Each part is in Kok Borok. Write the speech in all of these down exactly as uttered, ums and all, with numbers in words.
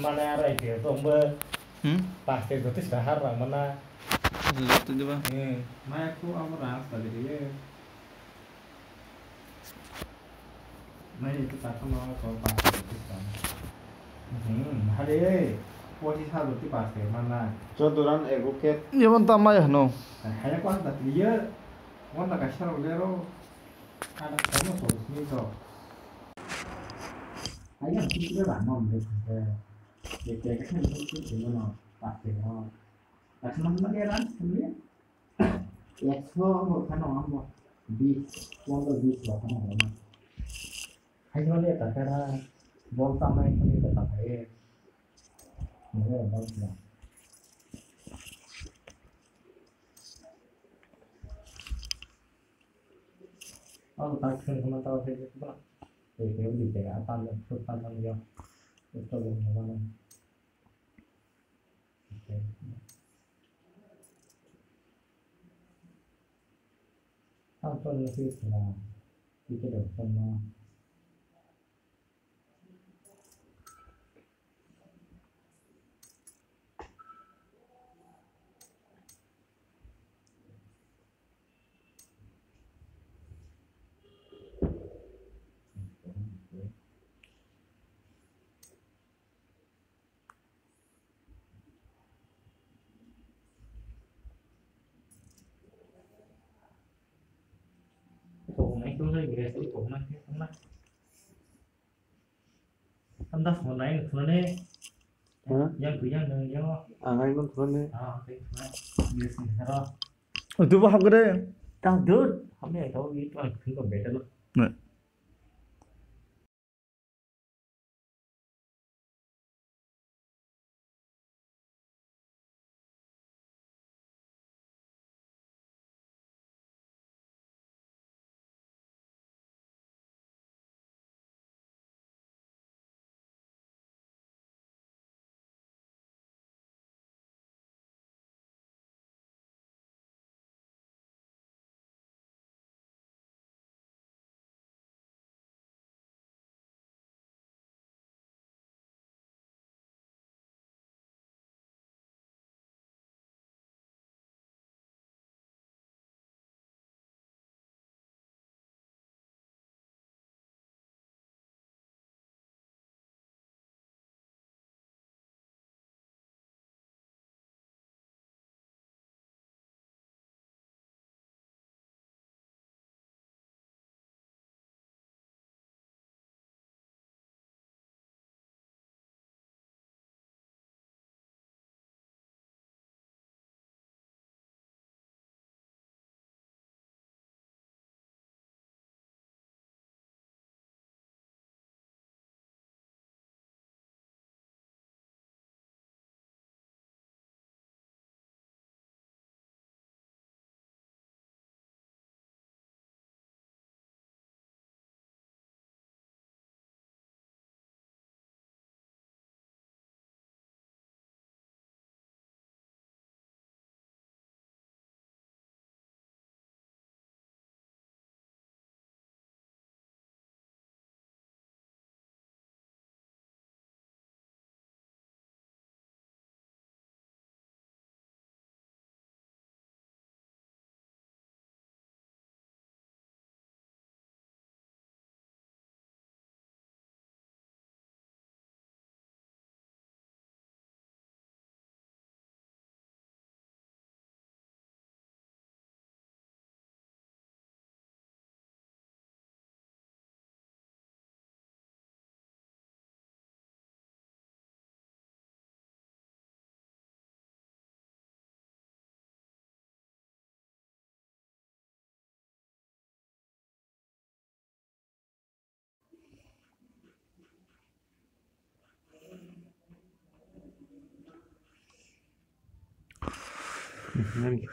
Mana arai ke tong bo. Hmm? Plastic jotoi sita har rang mana. Jotoi diba? Hmm. Maya ko abo rasta de ye. Maya itu tak sama ko plastic jotoi sita. Hmm, hade. Pochi sa jotoi plastic mana. Jodoran advocate. Jemon ta maya hno. Haya ko anta ye. Wanda ka sharo lero. Ada kamu solusi to. Haya kita rano mle. Ekso rok phano amo bis, pondro bis rok phano amo. Hai jani takara bol tamai phano takara. Mane bol tamai. Ang tak sen kama tau sen kama. Oke, oke, oke. Apa yang suka mana ya? Itu belum mana. Oke. Ang pun masih senang. Itu dah sama. Andas mo nai nung thunane. Ha? Yang tu yang nung yang. Ang ai nung thunane. Ah, oke, thunane. Yes, ni haro. Oh, tu bahap gede. Tang dud. Hame ai tau itu ang thun ko better lo. Nah.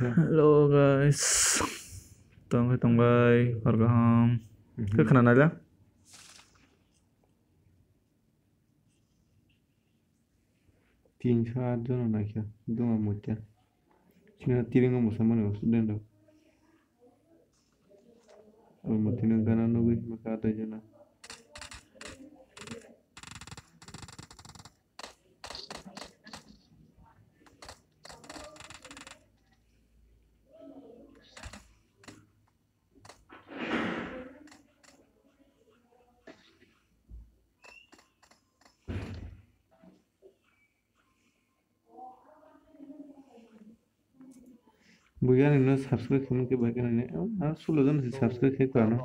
Hello guys. Tongkhe tongbai, hor kaham. Khe khna naila? Tinso at jono naikha, duma muita. Chini tiringo mwsamani student rok. Omo tini gana nugwi maka atoi jona. Buya nino subscribe khaimani khe bai khe nini. Ang sulo jon se subscribe khai kha no.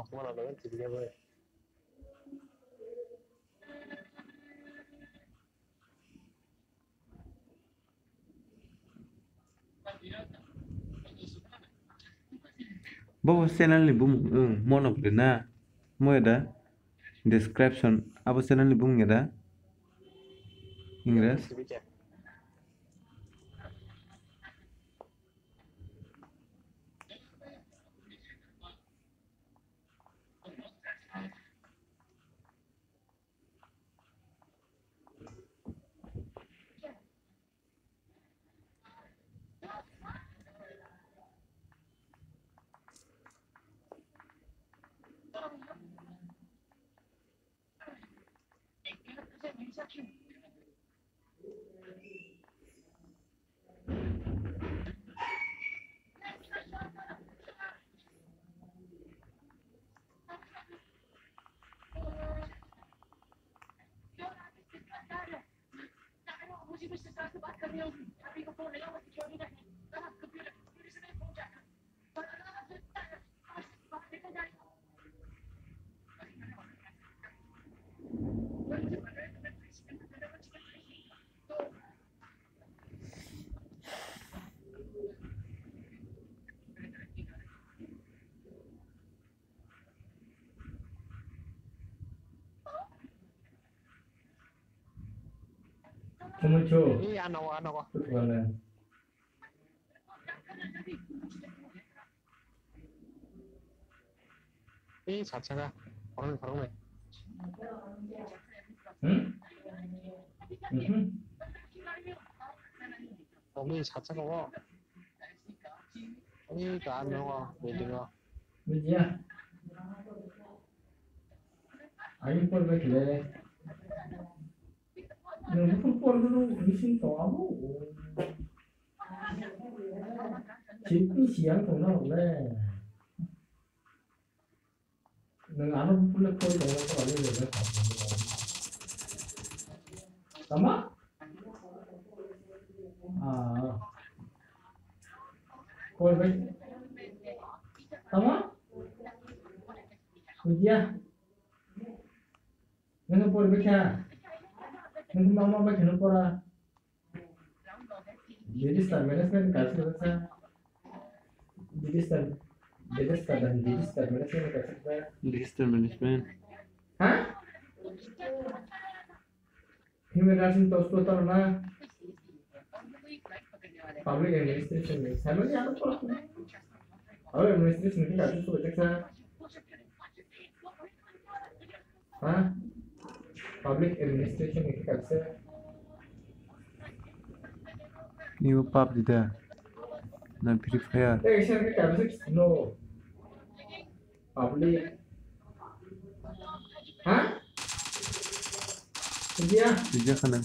Bo channel ni bumung, wng, mono bwle na. Mo ya da description. Abo channel ni bumung ya da. Ingres. Tumucho. Ih, ano, ano ko. Tutup na. Ih, satsaka. Orang ni, orang ni. Hmm? Mhm. Ogi satsaka wo. Ogi ka ano wo, building wo. Bujiya. Ayo por bai kile. Nung por nung missing to abo. Chip ni siang to na le. Nang ano pula koi tong ko ani le na. Tama? Ah. Koi bai. Tama? Kudia. Nang pori bai kha. Nang mama bai kha pora. Disaster management kaisa kaisa. Disaster, disaster dan disaster management kaisa kaisa. Disaster management. Ha? Human rights ni tosto taro na. Public administration ni. Sambil ni ano pora. Public administration ni kaisa kaisa. Ha? Public administration ni kaisa. Ni bo pap di da. Na Free Fire. Eh, sir, kaisa no. Public. Ha? India. India kana.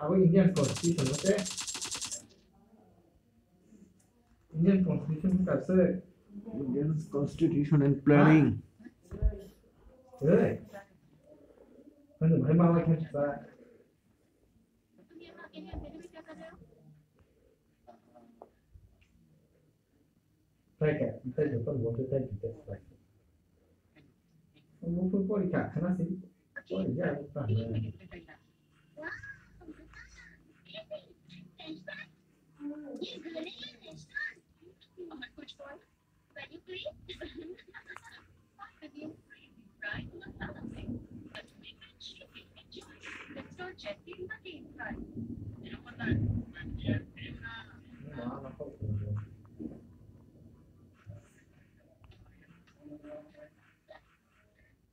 Abo Indian Constitution mate. Indian Constitution ka se. Indian Constitution and planning. Hey. Ano bhai mama kya sa? Try kya, try joto bote try kya. Mo pun pori kha khana si. Pori ja ta.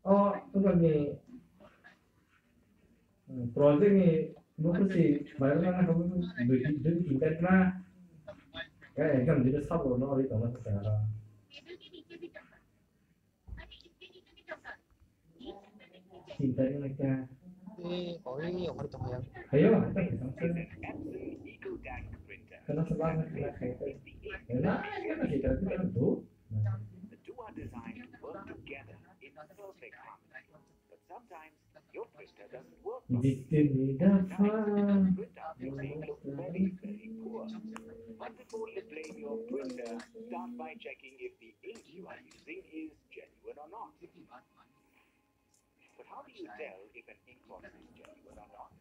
O, tungkol ni, hmm, project ni buku si, bayar na, na, dui, dui, tinta na, ya, exam dito sabo no, ori tong na, sa, tinta na, kya? Eh, koi, okor tong ya. Ayo, ata, ata, ata. Kana sa, kana, kana, kana, kana, kana, kana, kana, kana, The two are designed to work together in perfect harmony. But sometimes Sometimes your printer doesn't work properly. Now, if it doesn't print out, your ink looks very, very poor. But before you blame your printer, start by checking if the ink you are using is genuine or not. But how do you tell if an ink bottle is genuine or not?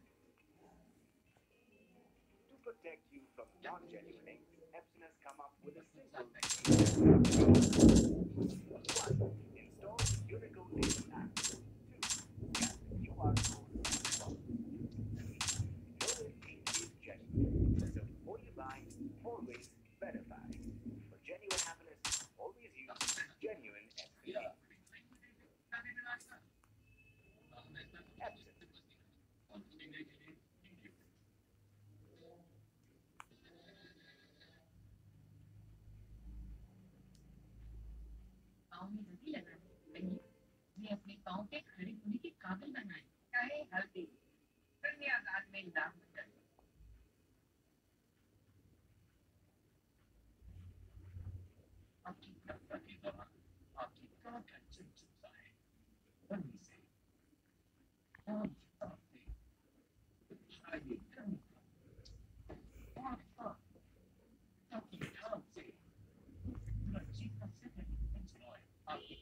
To protect you from non-genuine inks, Epson has come up with a simple routine. One, install the Unicode Label app. Two, scan the Q R code on the bottle. Three, know if ink is genuine. So before you buy, always verify. For genuine happiness, always use genuine Epson ink. Epson. पाँव में जूती लगानी चाहिए। वे अपने पाँव के खड़े होने के काबिल बनाए, चाहे हल्दी, फिल्मी आजाद में लाभ मिल जाए। आपकी यात्रा के दौरान आपकी कार का इंजन चलता है, गर्मी से, काम के ताप से, हाईवे गर्मी का, और साथ आपकी कार से, पूरा जीवन से नहीं, आपकी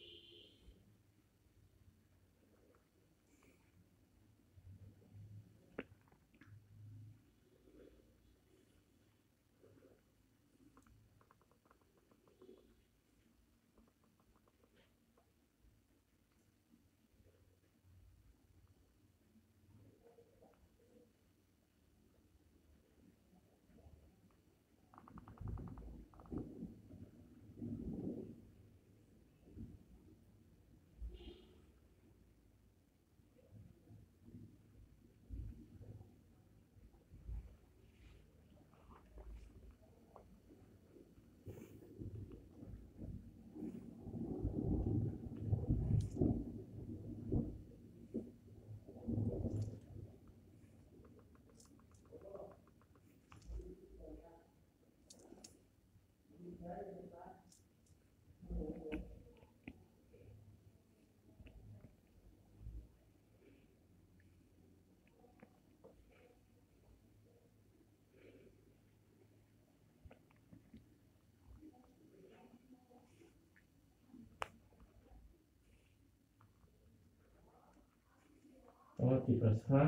O Tiprasa,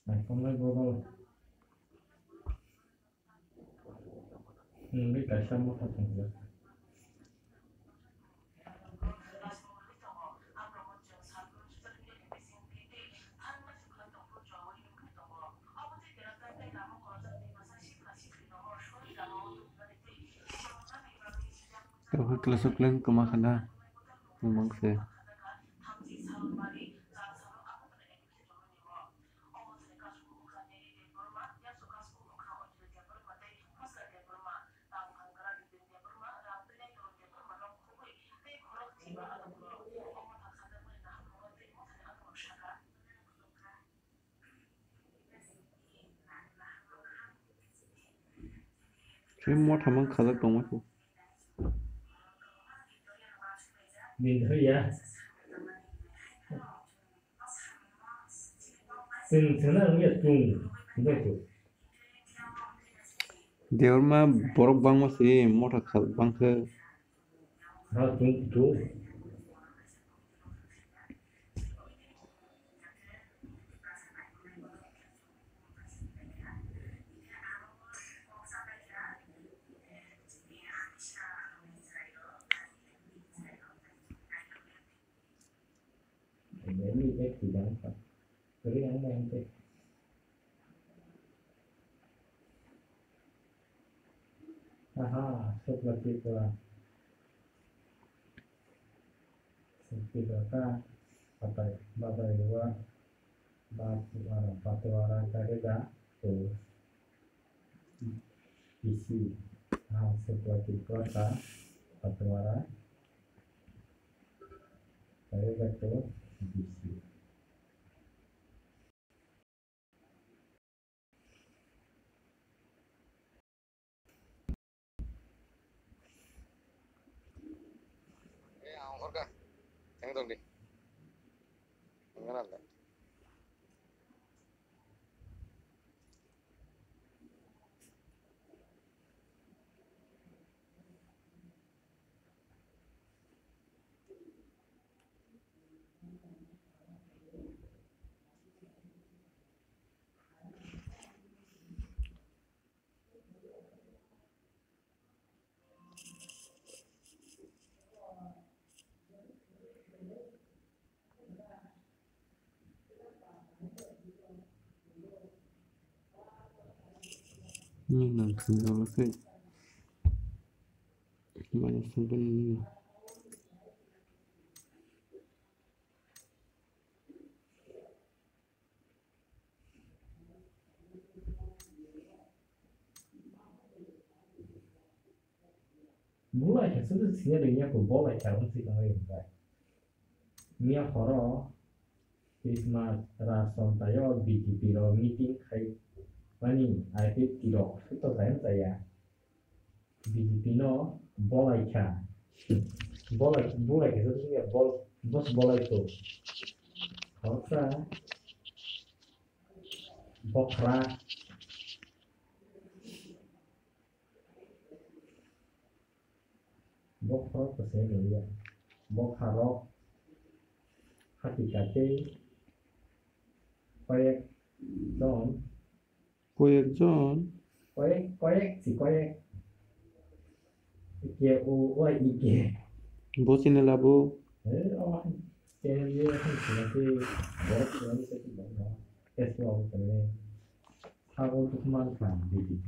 naikomlai bobo. Nwngwi kaisa motha tongkha. Tei hwnkhe class o kwlwng kwma khana, nwng mangse. Tei motha mang khajak tongma khe. Chwng thwna wngya chwng, wngkha khe. Debbarma borok bangma se motha khajak bangkhe. Ha, chwng kuthuk. Aha, sukla Tripura. Sukti kaka, patai, babai ruwa, ba, ah, patwara karega, to, bisi, ah, sukla Tripura ta, patwara karega to, bisi. Eh, ang hor ka. Yang dong di. Ang kenal ka. Ni nang thwngjago khe. Maya songkhe nini. Bulai khe sudu sini ringya ko bolai khe ang si tong bai. Miya horo Christmas ration tayo B J P ro meeting khai mani I P F T ro to jai jaya. B J P no bolai kha. Bolai, bolai kha sudu sini bol, bos bolai ko. Khoroksa bokra. Bokhorok to se nungya. Bokharok hati kate koyek jon. Koyek jon. Koyek, koyek si koyek. Ike o, o ike. Bo chini labo. Eh, o channel ye han sina se borok sina se borok. Tes o channel. Sago tukman khan B J P.